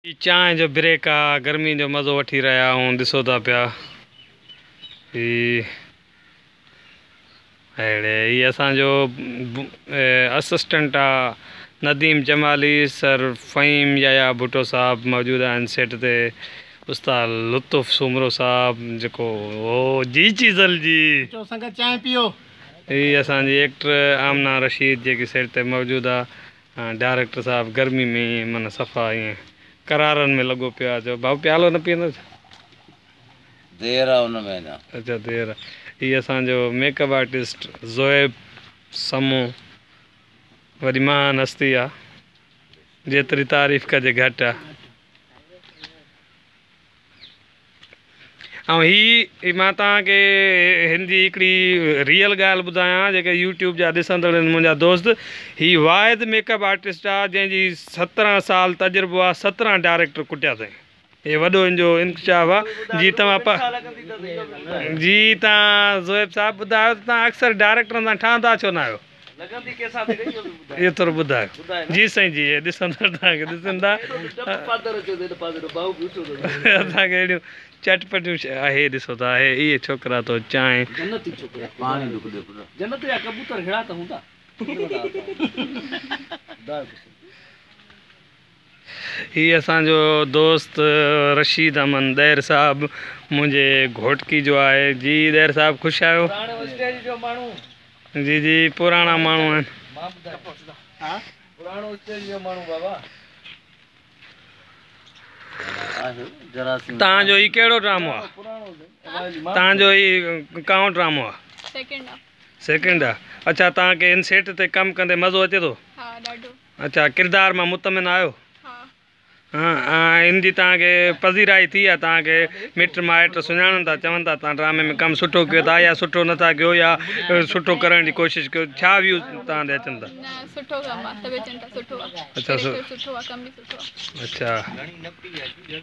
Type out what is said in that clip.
هي چانهه جو بريڪ آ، گرمي جو مزو وٺي رهيا آهيون، ڏسو ٿا پيا. هي اهڙي هي اسان جو اسسٽنٽ آ نديم جمالي، سر فهيم يحيٰ ڀٽو صاحب موجود آهن سيٽ تي، استاد لطف سومرو صاحب جيڪو هو جي چيزل جي. اچو سنگت چانهه پيئو. هي اسان جي ايڪٽر آمنه رشيد جيڪي سيٽ تي موجود آ. ڊائريڪٽر صاحب گرمي ۾ ائين معنيٰ صفا ائين قرارن ۾ لڳو پيو آ. چيو ڀائو پيالو نه پيئندو ڇا؟ دير آ ان ۾ اڃا. اڇا دير آ. هي اسان جو make up artist Zohaib Samoon وڏي مهان هستي آ، جيتري تعريف ڪجي گهٽ آ. ۽ هي مان توهان کي هن جي هڪڙي ريئل ڳالهه ٻڌايان جيڪي يوٽيوب جا ڏسندڙ آهن منهنجا دوست، هي واحد ميڪ اپ آرٽسٽ آ جنهن جي 17 سال تجربو آ، 17 ڊائريڪٽر ڪٽيا اٿئي. هي وڏو هن جو انڪشاف آ. جي توهان جي توهان زوهيب صاحب ٻڌايو ته توهان اڪثر ڊائريڪٽرن سان ٺهندا ڇو نه آهيو؟ اهو ٿورو ٻڌايو. جي سائين جي، هي ڏسندڙ توهان کي ڏسن ٿا، اسان کي اهڙيون چٽپٽيون آهي. ڏسو ٿا هي اهي ڇوڪرا تو چانهه جنتي ڇوڪرا پاڻي ڏک ڏي پٽ. جنت جا ڪبوتر هڙا ته هوندا. هي اسان جو دوست رشيد احمد ڏهر صاحب منهنجي گهوٽڪي جو آهي. جي ڏهر صاحب خوش آهيو؟ پراڻو اسٽيج جو ماڻهو. جي جي پراڻا ماڻهو آهن. پراڻو اسٽيج جو ماڻهو بابا. توهان جو هي ڪهڙو ڊرامو آهي؟ توهان جو هي ڪائون ڊرامو آهي؟ سيڪنڊ آ. سيڪنڊ آ. اڇا توهان کي هن سيٽ تي ڪم ڪندي مزو اچي ٿو؟ ها ڏاڍو. اڇا ڪردار مان مطمئن آهيو؟ ها. ها ۽ هن جي توهان کي پذيرائي ٿي آهي؟ توهان کي مٽ مائٽ سڃاڻن ٿا، چون ٿا توهان ڊرامي ۾ ڪم سٺو ڪيو ٿا يا سٺو نٿا ڪيو يا سٺو ڪرڻ جي ڪوشش ڪيو، ڇا ويوز توهان ڏي اچن ٿا؟ نه سٺو ڪم آ، سڀ چون ٿا سٺو آ. اڇا ڪيريڪٽر سٺو آ، ڪم به سٺو آ. اڇا.